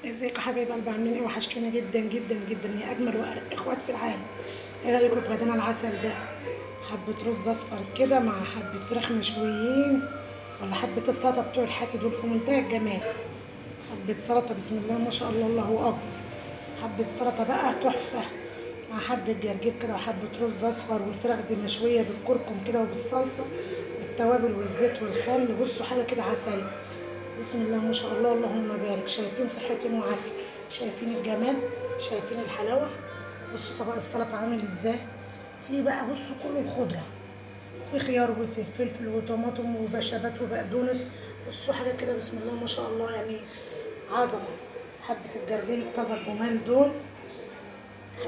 ازيكم يا حبايب قلبي؟ عاملين ايه؟ وحشتونا جدا جدا جدا يا اجمل وارق اخوات في العالم. ايه رايكم في غدانا العسل ده؟ حبه رز اصفر كده مع حبه فراخ مشويين، ولا حبه السلطة بتوع الحاتي دول في منتهى الجمال. حبه سلطة بسم الله ما شاء الله الله اكبر. حبه سلطة بقى تحفة مع حبه جرجير كده وحبه رز اصفر، والفراخ دي مشوية بالكركم كده وبالصلصه والتوابل والزيت والخل. بصوا حاجة كده عسل بسم الله ما شاء الله اللهم بارك. شايفين صحتين وعافيه، شايفين الجمال، شايفين الحلاوة. بصوا طبق السلطة عامل ازاي. في بقى بصوا كله الخضرة، في خيار وفي فلفل وطماطم وبشبات وبقدونس. بصوا حاجة كده بسم الله ما شاء الله، يعني عظمه. حبه الجرجير الطازه الجمال دول.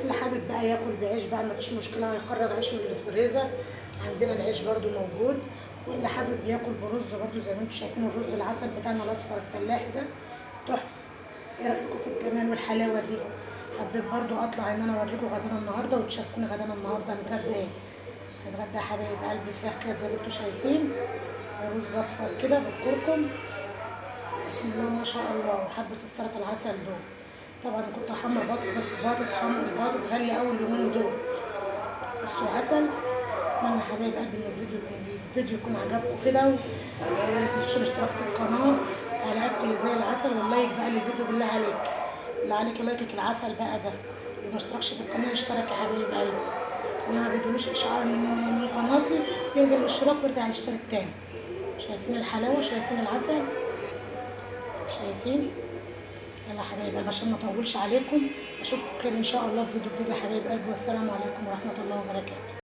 اللي حابب بقى ياكل بعيش بقى مفيش مشكلة، هيخرج عيش من الفريزر، عندنا العيش برده موجود. واللي حابب ياكل برز برده زي ما انتم شايفين الرز العسل بتاعنا الاصفر الفلاحي ده تحفة. ايه رايكم في الجمال والحلاوه دي؟ حبيت برده اطلع ان انا اوريكم غدانا النهارده وتشاركوني غدانا النهارده. هنتغدى ايه؟ هنتغدى يا حبايب قلبي فراخ كده زي ما انتم شايفين، ورز اصفر كده بالكركم بسم الله ما شاء الله، وحبه السلطة العسل دول. طبعا كنت هحمر بطاطس، بس البطاطس حمر البطاطس غالية قوي اليومين دول. بصوا عسل. اتمنى حبايب قلبي ان الفيديو يكون عجبكم كده، ومتنسوش الاشتراك في القناة، تعليقاتكم اللي زي العسل، وال like بقى للفيديو بالله عليك، اللي عليك لايكك العسل بقى ده. اللي ما اشتركش في القناة يشترك يا حبايب قلبي، واللي ما بيجيلوش اشعار من قناتي يلغي الاشتراك ويرجع يشترك تاني. شايفين الحلاوة؟ شايفين العسل؟ شايفين؟ يلا حبايب قلبي عشان ما اطولش عليكم، اشوفكم بخير ان شاء الله في فيديو جديد يا حبايب قلبي، والسلام عليكم ورحمة الله وبركاته.